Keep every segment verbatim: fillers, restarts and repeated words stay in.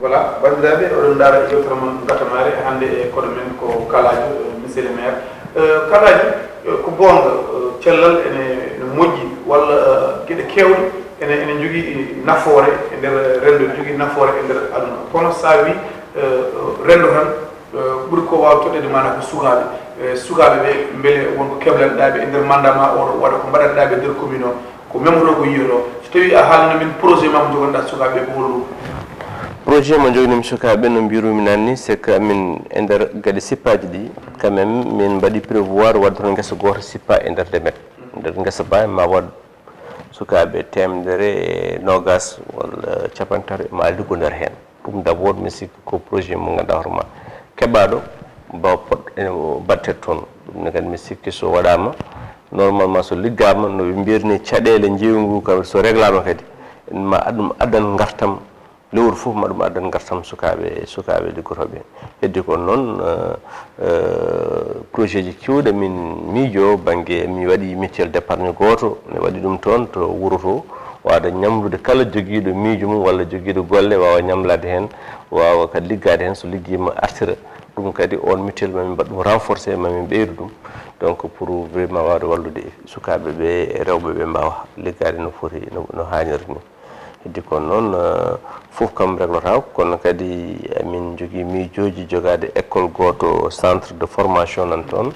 Voilà, banndiraaɓe, oɗon ndaara yewtere mon Ngatamaare. Hannde e koɗo men ko Kalaajo, eh, monsieur le maire. Eh, Kalaajo, eh, ko goonga, eh, cellal ene, ene moƴƴi, walla, eh, geɗe keewɗe ene, ene njogii nafoore e nder renndo, ene njogii nafoore e nder aduna. Kono so a wii, eh, renndo tan, eh, ɓuri ko waawa toɗɗeede maanaa ko sukaaɓe. Eh, sukaaɓe ɓe, mbele won ko keblanɗaa ɓe e nder mandat ma oɗo, walla ko mbaɗanɗaa ɓe e nder commune o? Ko memoroo ko yiyotoo. So tawii a haalana min projet ma mo njogonɗaa sukaaɓe ɓe, ko holɗum? Projet mo njoginimi sukaaɓe, no mbirumi naane ni, c'est que amin e nder gaɗe sippaaji ɗi, quand même, min mbaɗi prévoir waɗde toon ngesa gooto sippa e nder demet. Nder ngesa ba ma waɗ sukaaɓe teemedere e noogaas walla capanɗe tati ma liggodor heen. Ɗum d'abord, mi sikki ko projet mo ngannduɗaa hoore ma keɓaaɗo, ba pot-, ene batte toon. Ɗum ne kadi mi sikki so waɗaama, normalement so liggaama, no ɓe mbiyata ni caɗeele njeeygu ngu, kadi so réglaama kadi, ma ɗum addan ngartam, lewru fof ma ɗum addan ngartam sukaaɓe, sukaaɓe liggotooɓe. Heddi ko noon, eh, eh, projet ji keewɗi min miijo bannge, mi waɗi mutuelle d'épargne gooto, mi waɗi ɗum toon to wuro to, waawde ñamlude kala jogiiɗo miijo mum walla jogiiɗo golle, waawa ñamlaade heen, waawa kadi liggaade heen, so liggiima artira. Ɗum kadi oon mutuelle ma min mbaɗ ɗum renforcer, ma min ɓeydu ɗum. Donc pour vraiment waawde wallude sukaaɓe ɓe e rewɓe ɓe mbaawa liggaade no foti, no, no haaniri ni. Heddi ko noon, eh, fof kam reglotaako, kono kadi amin njogii miijooji jogaade école gooto, centre de formation nan toon,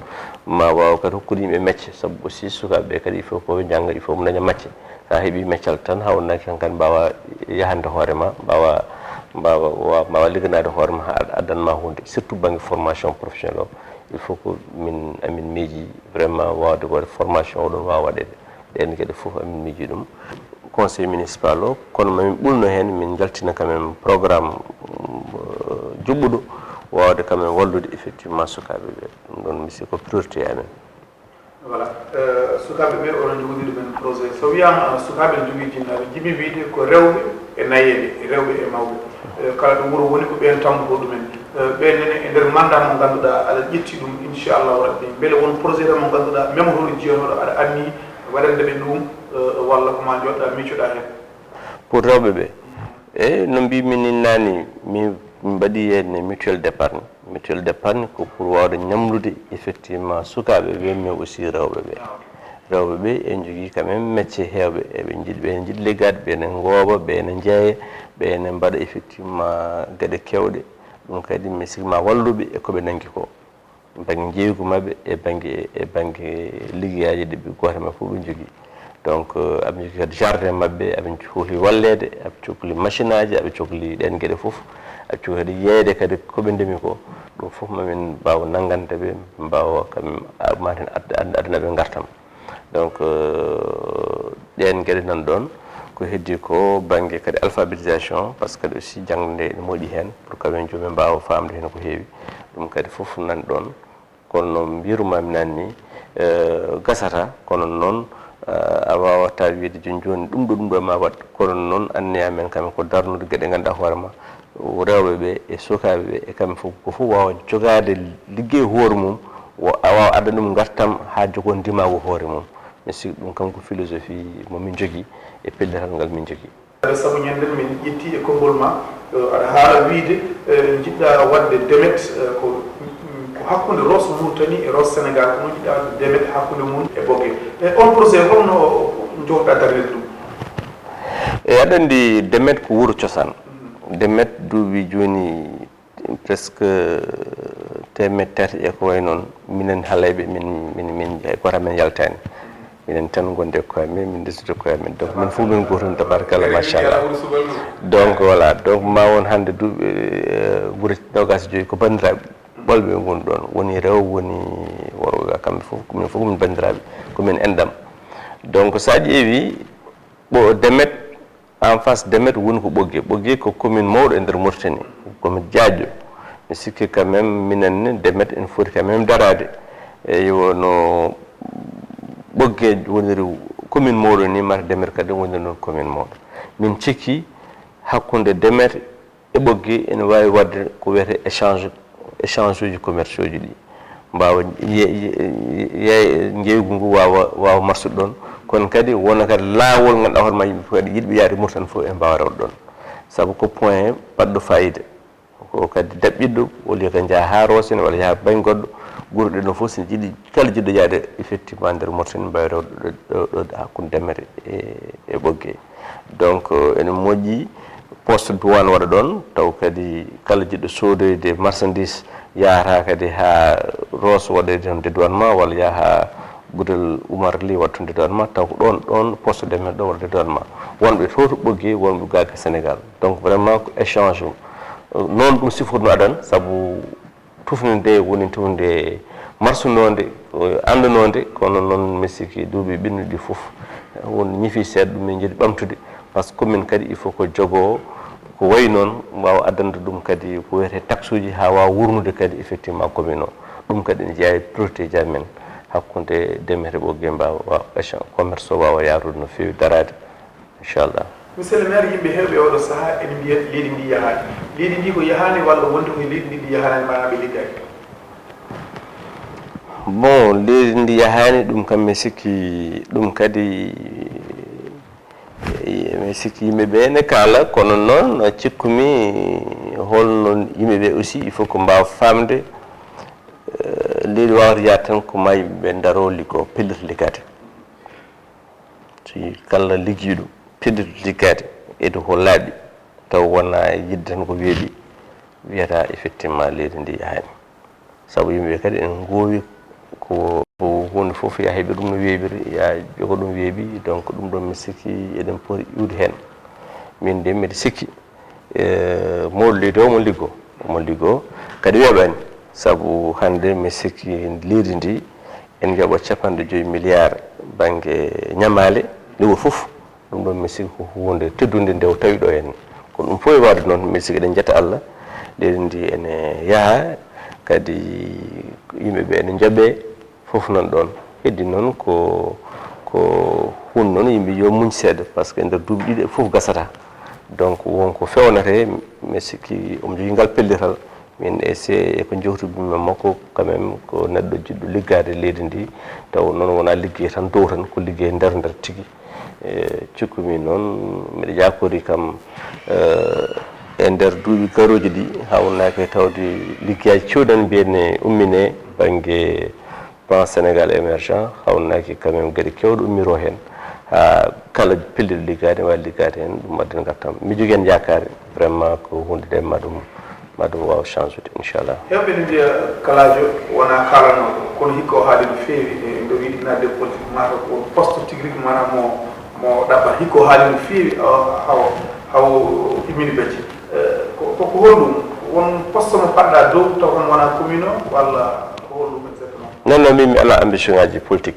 ma waaw kadi hokkude yimɓe mecce, sabu aussi sukaaɓe ɓe kadi il faut ko ɓe njannga, il faut ɓe ndaña macce. So a heɓii meccal tan, hawnaaki tan kadi mbaawa yahande hoore ma, mbaawa, mbaawa, wa-, mbaawa ligganaade hoore ma, haa ad-, addan ma huunde, surtout bannge formation professionnelle o. Il faut ko min, amin miiji vraiment waawde waɗde formation o ɗon waawa waɗeede. Ɗeen geɗe fof amin miiji ɗum. Conseil municipal o, kono mamin ɓulno heen, min njaltina quand même programme, euh, juɓɓuɗo, waawde quand même wallude effectivement sukaaɓe ɓe. Ɗum ɗon mi sikki ko priorité amen. Voilà. Euh, sukaaɓe ɓe, onon njogodiri men projet. So wiyaama, euh, sukaaɓe ne njogii jinnaaɓe, jiɗmi wiyde ko rewɓe e nayeeɓe, rewɓe e mawɓe. Eh, kala ɗo wuro woni, ko ɓeen tampuɗo ɗumen. Eh, ɓeen nene e nder mandat mo ngannduɗaa aɗa ƴetti ɗum, inchallahu rabbi, mbele won projet tan mo ngannduɗaa, même hono jiyanoɗo aɗa anni waɗande ɓe ɗum, eh, walla ko ma jooɗɗa miccoɗa heen? Pour rewɓe ɓe, e no mbimi ni naani, mi, mi mbaɗi heen mutuelle d'épargne. Mutuelle d'épargne ko pour waawde ñamlude effectivement sukaaɓe ɓe, mais aussi rewɓe ɓe. Rewɓe ɓe, en njogii quand même mecce heewɓe, eɓe njiɗ-, ɓe ne njiɗi liggaade, ɓe ne ngooba, ɓe ne njeeya, ɓe ne mbaɗa effectivement geɗe keewɗe. Ɗum kadi mi sikki ma walluɓe e ko ɓe nanngi ko, bannge njeeygu maɓɓe e bannge, e bannge liggeyaaji ɗi ɓe gooto maɓɓe fof ɓe njogii. Donc, euh, aɓe njogii kadi jardin maɓɓe, aɓe cokli walleede, aɓe cokli machine aji, aɓe cokli ɗeen geɗe fof, aɓe cokli kadi yeeyde kadi ko ɓe ndemi ko. Ɗum fof ma min mbaaw nanngande ɓe, mbaawa kam, a-, ma ten ad-, ad-, addana ɓe ngartam. Donc, euh, ɗeen geɗe nan ɗoon, ko heddi ko bannge kadi alphabétisation, parce que aussi jaŋde nde ene moƴƴi heen, pour que ɓen joom en mbaawa faamde heen ko heewi. Ɗum kadi fof nan ɗoon. Kono no mbiyrumaami naane ni, eh, gasata, kono noon, eh, a waawataa wiyde jooni jooni ɗum ɗo, ɗum ɗo ma waɗ. Kono noon anniya men kam ko darnude geɗe ngannduɗaa hoore ma, rewɓe ɓe e sukaaɓe ɓe e kamɓe fof, ko fof waawa jogaade liggey hoore mum, wa-, a waawa adda ɗum ngartam haa jogo ndimaagu hoore mum. Mi sikki ɗum kam ko philosophie mo min njogii e pellital ngal min njogii. Sabu ñande min ƴetti e konngol ma, eh, aɗa haala wiyde, eh, njiɗɗa waɗde demet, eh, ko, ko hakkunde Rosso Mauritanie e Rosso Sénégal, kono njiɗɗa waɗde demet hakkunde mum e Bogué. E on projet, holno njowɗa darnirde ɗum? E aɗa anndi demet ko wuro cosaan. Demet duuɓi jooni presque teemeɗɗe tati e ko wayi noon, minen Halayɓe, min, min, min, hay gooto amen yaltaani. Minen tan ngondi e koye amen, min ndesude koye amen. Donc, min fof min gootum, tabaarkalla, machallah. Donc, voilà. Donc, ma won hannde duuɓi, eh, gure noogaas e joyi ko banndiraaɓe ɓolɓe ngoni ɗoon. Woni rewo, woni worgo, kamɓe fof, ko min fof ko min banndiraaɓe, ko min enɗam. Donc, so a ƴeewi, ɓo demet, en face Demet woni ko Ɓoggee. Ɓoggee ko commune mawɗo e nder Mauritanie, commune jaajɗo. Mi sikki quand même, minen ne, Demet ene foti quand même daraade. Eyyo, no Ɓoggee woniri commune mawɗo ni, mata Demet kadi woniri noon commune mawɗo. Min cikki hakkunde Demet e Ɓoggee ene waawi waɗde ko wiyetee échange, échange uji commerciaux ji ɗi. Mbaawa ye-, ye-, ye-, njeeygu ngu waawa, waawa marsude ɗoon, Kono kadi wona kadi laawol ngannduɗaa hoore ma yimɓe fof kadi yiɗɓe yaade Mauritanie fof e mbaawa rewde ɗoon. Sabu ko point baɗɗo fayida. Ko kadi daɓɓiɗɗo, woni ko njaha haa Rosen walla yaha baŋ goɗɗo, gure ɗe ɗon fof so jiɗi, kala jiɗɗo yaade effectivement nder Mauritanie mbaawi rewde ɗo, ɗo, ɗo hakkunde Demmete e, e Ɓoggee. Donc, euh, ene moƴƴi poste douane waɗa ɗoon, taw kadi kala jiɗɗo soodoyde marchandise yahata kadi haa Rosso waɗoyde toon dédouanement, walla yaha haa Gudel Umar Li waɗa toon dédouanement, taw ko ɗoon, ɗoon poste Demmete ɗo waɗa dédouanement. Wonɓe to to Ɓoggee, wonɓe gaa ka Sénégal. Donc vraiment ko échange. Euh, noon ɗum sifirno adan, sabu tufnde nde woni tufnde marsunoonde, ko anndanoonde, kono noon mi sikki duuɓi ɓennuɗi fof won ñifi seeɗa ɗum min njiɗi ɓamtude, par ce que commune kadi il faut ko jogoo ko wayi noon, waawa addande ɗum kadi ko wiyetee taxe uji haa waawa wurnude kadi effectivement commune o. Ɗum kadi ene jeyaa e priorité ji amen hakkunde Demmete Ɓoggee mbaawa waawa échange, commerce o waawa yaarude no feewi, daraade. Inchallah. Monsieur le maire, yimɓe heewɓe e oɗo sahaa ene mbiya leydi ndi yahaani. Leydi ndi ko yahaani walla wonde koye leydi ndi ndi yahaani maanaam ɓe liggaaki? Bon, leydi ndi yahaani, ɗum kam mi sikki ɗum kadi, eh, mi sikki yimɓe ɓe ene kaala, kono noon cikkumi holno yimɓe ɓe aussi il faut ko mbaawa faamde, eh, leydi waawata yaade tan ko ma yimɓe ɓe ndaro liggoo, pellita liggaade. Si kala liggiiɗo pellito liggaade e dow ko laaɓi, taw wonaa yiɗde tan ko weeɓi, wiyata effectivement leydi ndi yahaani. Sabu yimɓe kadi en ngoowi ko, ko huunde fof yaa heɓi ɗum no weeɓiri, yaa jogo ɗum weeɓi, donc ɗum ɗoon mi sikki eɗen poti iwde heen. Min de mbiɗa sikki e mawɗo leydi o omo liggoo, omo liggoo, kadi weeɓaani. Sabu hannde mi sikki leydi ndi en njoɓa capanɗe joyi milliard bannge ñamaale, niwo fof. Ɗum ɗoon mi sikki ko huunde teddunde nde o tawi ɗo en. Kono ɗum fof e waawde noon, mi sikki eɗen njetta Allah, leydi ndi ene yaha, kadi yimɓe ɓe ene njoɓee. Fof noon ɗoon. Heddi noon ko, ko huunde noon yimɓe yo muñ seeɗa, par ce que nder duuɓi ɗiɗi fof gasata. Donc won ko feewnata, mi sikki omo jogii ngal pellital. Min e se-, e ko jowtumi e makko, quand même, ko neɗɗo jiɗɗo liggaade leydi ndi, taw noon wonaa liggey tan dow tan, ko liggey nder nder tigi. E, cikkumi noon, mbiɗa yaakori kam, eh, e nder duuɓi garooji ɗi, haawnaaki tawde liggeyaaji keewɗi tan mbiyen ne ummine bannge plan Sénégal émergent, haawnaaki quand même geɗe keewɗe ummiroo heen, haa kala pelliɗo liggaade, waawi liggaade heen, ɗum addan ngartam. Mi jogii heen yaakaare, vraiment, ko huunde nde ma ɗum, ma ɗum waaw change ude, inchallah. Heewɓe ne mbiya Kalaajo wonaa kaalanooɗo, kono hikka o haali no feewi, e nde o yiɗi naatde e politique, mataw ko poste tigi rigi, maanaam mo, mo ɗaɓɓata. Hikka o haali no feewi, haw, haw, haw immini bejje. Eh, ko, ko, ko honɗum? Won poste mo paɗɗa dow, taw tan wonaa commune o, walla ko honɗum exactement? Non, non, min mi alaa ambition ngaaji politique.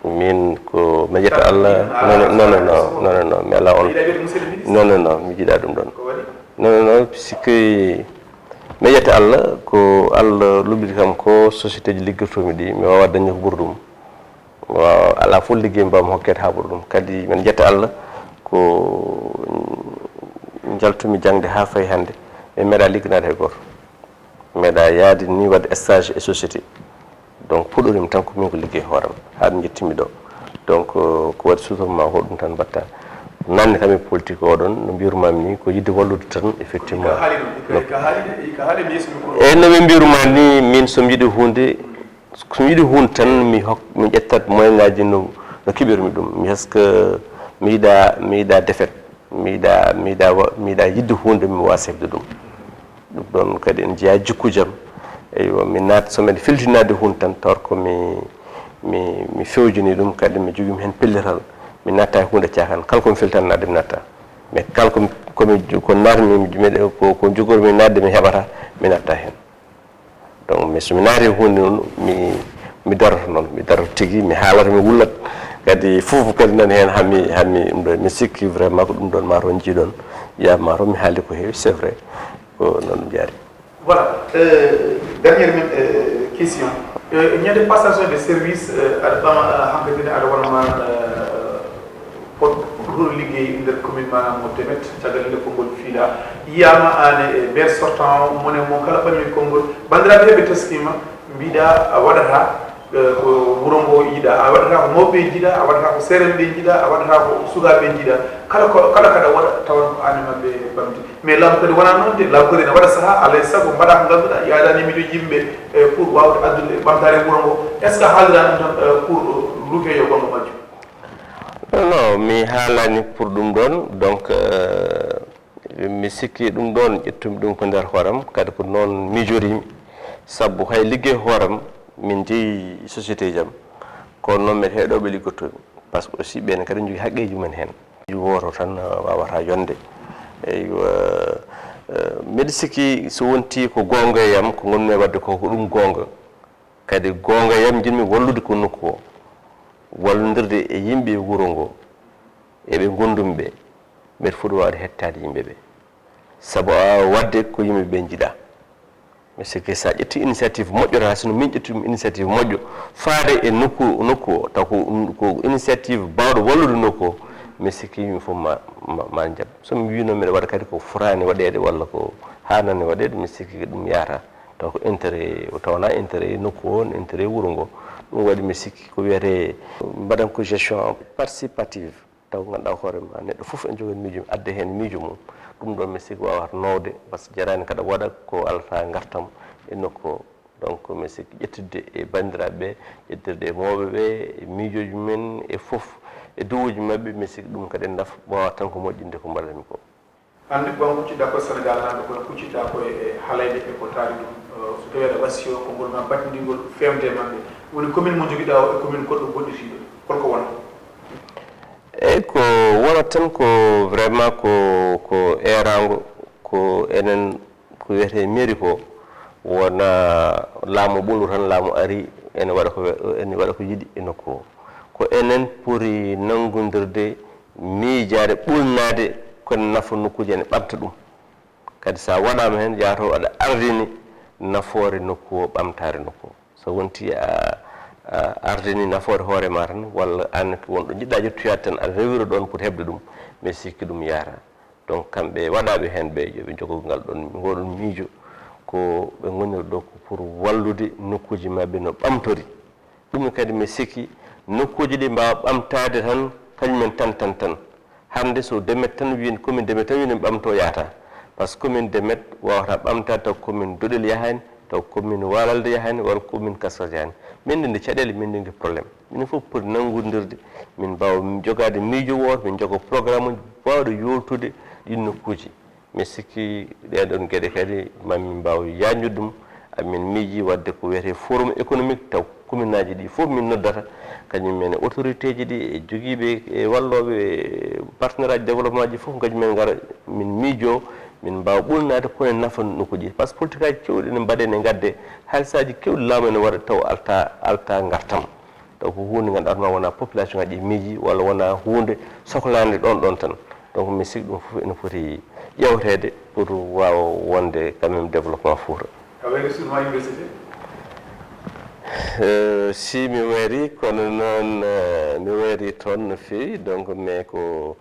Min ko mi yetta Allah. Non, non, non, non, non, non, non, mi alaa on. Yiɗa wiide monsieur le ministre? Non, non, non, mi yiɗaa ɗum ɗoon. Ko waɗi? Non, non, non, sikki mi yetta Allah, ko Allah luɓiri kam ko société ji liggirtoomi ɗi, mi waawaa dañde ko ɓuri ɗum. Waaw, alaa fof liggey mbaawmi hokkeede haa ɓuri ɗum. Kadi mbiɗa yetta Allah, ko njaltumi jaŋde haa fayi hannde, mi meeɗaa ligganaade hay gooto. Mi meeɗaa yahde ni waɗde stage e société. Donc, puɗɗoriimi tan ko min ko liggey hoore am, haa ɓe njettii mi ɗo. Donc, ko waɗi suusude ma ko ɗum tan mbaɗta. Naatde kam e politique o ɗoon, no mbiyrumaami ni, ko yiɗde wallude tan, effectivement. Ka haali ɗum, ka, ka haali de, ka haali mi yeeso mi ko. Eyi, no ɓe mbiyrumaa ni, min so mi yiɗi huunde, so mi yiɗi huunde tan, mi hok-, mi ƴettat moyen ngaaji no, no keɓirmi ɗum. Mi, est-ce que mi yiɗaa, mi yiɗaa défaite, mi yiɗaa, mi yiɗaa wa-, mi yiɗaa yiɗde huunde, mi waasa heɓde ɗum. Ɗum ɗoon kadi ene jeyaa jikkuuji am. Eywa, mi naat, so mbeɗa feltinaade huunde tan, tawat ko mi, mi, mi fewjini ɗum, kadi mi jogii mi heen pellital. Mi natta e huunde caakaan. Kala ko mi feltannaade, mi natta. Mais kala ko mi, ko mi, ko naatmi, mi, mi, ko, ko njogormi naatde, mi heɓata, mi natta heen. Donc, mais so mi naati e huunde noon, mi, mi daroto noon, mi daroto tigi, mi haalata, mi wullat. Kadi fof kadi nani heen, haa mi, haa mi, ɗum ɗo, mi sikki vraiment ko ɗum ɗoon maa toon njiiɗon, yaa maa toon mi haali ko heewi, c'est vrai, ko noon ɗum jaari. Voilà, euh, dernière min, euh, question. Euh, ñande passation de service, euh, aɗa ɓama, euh, hankadi ne aɗa wona ma, euh, pot-, potɗo liggey nder commune maanaam mo Demet, caggal nde konngol fiila, yiyaama aan e maire sortant o, mone mo kala ɓamii konngol. Banndiraaɓe heɓe teskiima, mbiɗa a waɗata, Ko wuro ngo yiɗa, a waɗata ko mawɓe ɓe jiɗa, a waɗata ko seerenɓe ɓe jiɗa, a waɗata ko sukaaɓe ɓe jiɗa. Kala ko, kala kaɗa waɗa, tawan ko aan e maɓɓe bamti. Mais laamu kadi wonaa noon de, laamu kadi ene waɗa sahaa, alaa e sago mbaɗa ko ngannduɗaa yaadaani miijo yimɓe, eh, pour waawde addude ɓamtaare wuro ngo. Est-ce que a haalira ɗum tan, eh, pour luutoye yo gonga majjum? Non, non, mi haalaani pour ɗum ɗoon. Donc, euh, mi sikki ɗum ɗoon, ƴettumi ɗum ko nder hooram, kadi ko noon miijoriimi. Sabu hay liggey hooram, min njeyi société jam, kono noon mbeɗa heɗoo ɓe liggotoomi. Par ce que aussi ɓeen kadi njogii haqqeeji mumen heen. Wooto tan, uh, waawata yonde. Eywa, uh, mbeɗa sikki so wontii ko goonga e yam, ko ngonmi waɗde ko, ko ɗum goonga. Kadi goonga yam njiɗmi wallude ko nokku o, wallondirde e yimɓe wuro ngo, e ɓe ngondumi ɓe, mbeɗa foti waawde hettaade yimɓe ɓe. Sabu a waɗde ko yimɓe ɓe njiɗa. Mi sikki so a ƴetti initiative moƴƴo tan, sino min ƴetti ɗum initiative moƴƴo, faade e nokku, nokku o, taw ko, ko initiative baawɗo wallude nokku o, mi sikki yimɓe fof ma, ma, ma njaɓ. So mi wiino mbeɗa waɗa kadi ko fotaani waɗeede walla ko haanani waɗeede, mi sikki ko ɗum yahata. Taw ko intérêt, taw wonaa intérêt nokku o, intérêt wuro ngo. Ɗum waɗi mi sikki ko wiyetee, mbaɗan ko gestion participative. Taw ngannduɗaa hoore ma, neɗɗo fof ene jogii miijo mum, adda heen miijo mum. Ɗum ɗoon mi sikki waawata nawde, par ce que jaraani kadi waɗa ko alata ngartam e nokku o. Donc mi sikki ƴettitde e banndiraaɓe ɓe, ƴettirde e mawɓe ɓe, e miijooji men e fof, e duwuuji maɓɓe, mi sikki ɗum kadi ene nafa, waawata tan ko moƴƴinde ko mbaɗatmi ko. Hannde ko on kuccitɗaa ko e Senegaal nanɗo, kono kuccitɗaa ko e, e haalayɓe e ko taari ɗum. Eh, so tawii aɗa wasiyoo konngol ma battindiingol feewde e maɓɓe, woni commune mo njogiɗaa o e commune goɗɗo goɗɗitiiɗo, holko wonata? Eyi, ko wonata tan ko vraiment ko, ko eeraango, ko enen ko wiyetee mairie ko, wona laamu ɓolu tan, laamu ari, ene waɗa ko we-, ene waɗa ko yiɗi e nokku o. Ko enen poti nanngondirde, miijaade, ɓulnaade, ko nafa nokkuuji, ene ɓamta ɗum. Kadi so a waɗaama heen, yahatoo aɗa ardini nafoore nokku o, ɓamtaare nokku o. So wontii a, a ardini nafoore hoore ma tan, walla aan ko won ɗo njiɗɗaa yettoyaade tan, aɗa rewira ɗoon pour heɓde ɗum, mi sikki ɗum yahata. Donc kamɓe waɗaaɓe heen ɓe, yo ɓe njogo ngal ɗoon, ngoo ɗoon miijo, ko ɓe ngoniri ɗo ko pour wallude nokkuuji maɓɓe no ɓamtori. Ɗum kadi mi sikki nokkuuji ɗi mbaawa ɓamtaade tan, kañum en tan, tan, tan. Hannde so Demet tan wiyi, commune Demet tan wiyi ne ɓamtoo yahata. Par ce que commune Demet waawata ɓamtaade taw commune Doɗel yahaani, taw commune Waalalde yahaani, walla commune Kaskas yahaani. Min nde caɗeele, min nde problème. Minen fof poti nanngondirde, min mbaawa jogaade miijo wooto, min njoga programme uji baawɗo yowtude ɗiin nokkuuji. Mi sikki ɗeen ɗoon geɗe kadi ma min mbaaw yaajnude ɗum. Amin miiji waɗde ko wiyetee forum économique taw commune aji ɗi fof min noddata, kañum en e autorité ji ɗi, e jogiiɓe, e wallooɓe, e partenaire aji développement ji fof, kañum en ngara min miijoo, min mbaawa ɓulnaade ko e nafa nokkuuji. Par ce que politique aji keewɗi ene mbaɗee, ene ngaddee, haalisaaji keewɗi laamu ene waɗa taw alta, alta ngartam. Taw ko huunde ngannduɗaa ma wonaa population aji miiji walla wonaa huunde soklaande ɗoon ɗoon tan. Donc mi sikki ɗum fof ene foti ƴeewteede pour waawa wonde quand même développement Fouta. A wayno suudu ma université? Euh, si mi wayri, kono noon, euh, mi wayri toon no feewi, donc mais ko,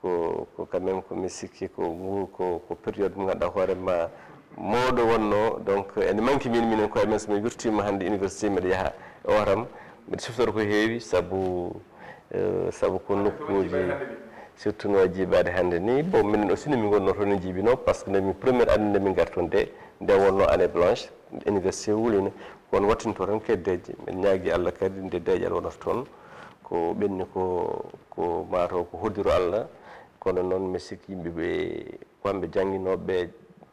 ko, ko quand même ko mi sikki ko ngu, ko, ko période mo ngannduɗaa hoore ma mawɗo wonno, donc ene manque min, minen koye men, so mi wirtiima hannde université mbeɗa yaha e Ohram, mbeɗa siftora ko heewi, sabu, euh, sabu ko nokkuuji, surtout no jiiɓaade hannde ni. Bon, minen aussi no min ngonno toon en jiiɓino, par ce que nde min première année nde min ngarton de, nde wonno année blanche, université wuulino, kono wattinto tan keddeeji. Min ñaagi Allah kadi nde deeƴal wonata toon, ko ɓenni ko, ko mataw ko hoddiro Allah, kono noon mi sikki yimɓe ɓe, ko kamɓe jannginooɓe,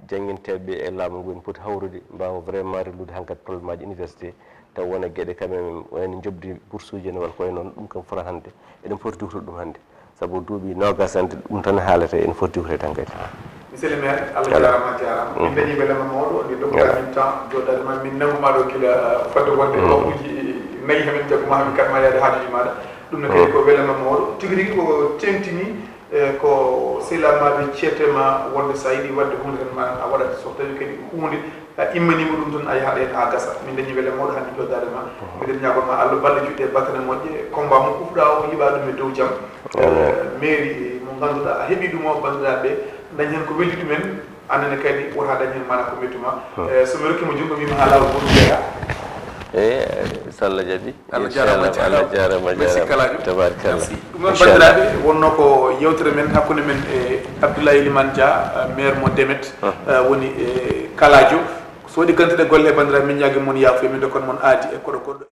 jannginteeɓe e laamu ngu en poti hawrude, mbaawa vraiment réglude hankadi problème aji université, taw wona geɗe quand même, wayno njoɓdi bourse uji en walla ko wayi noon, ɗum kam fota hannde. Eɗen poti duwtude ɗum hannde. Sabu duuɓi noogas hannde, ɗum tan haalete, ene foti diwteede tan kadi. Monsieur le maire, Allah jaaraama, a jaaraama. Min dañii welama mawɗo, nde ndokkuɗaa min temps, jooɗaade ma, min nanngu ma ɗo gila fodde wonde waktuuji nayi, hamin jaggu ma, hamin kaɗ ma yaade haajuuji maaɗa. Ɗum ne kadi ko welama mawɗo. Tigi rigi ko teeŋtini, e, ko sehilaaɓe ma ɓe ceetee ma wonde so a yiɗi waɗde huunde tan ma a waɗat. So tawii kadi huunde a immaniima ɗum tan, a yahat heen haa gasa. Min dañii wele mawɗo hannde jooɗaade ma. Miɗen ñaagoo ma Allah balɗe juɗɗe e battane moƴƴe. Combat mo kuufɗaa o, yiɓaa ɗum e dow jam. Ameen. Eh, mairie mo ngannduɗaa a heɓii ɗum o, banndiraaɓe ɓe ndañi heen ko welli ɗumen, aan ne kadi wota dañ heen maanaa ko metti ma. Eh, so mi rokkii mo junngo, mbiimi haa laawol gooto jeyaa. Eyi, so Allah jaɓi. Allah jarama. Allah jarama. Merci kalajo. Tabarkalla. Ɗum noon, banndiraaɓe, wonno ko yewtere men hakkunde men e Abdoulaye Elimane Dia, maire mo Demet, woni e kalajo. So waɗi gantuɗe golle, banndiraaɓe, min ñaagi mon yaafuya, min dokkan mon aadi e koɗo goɗɗo.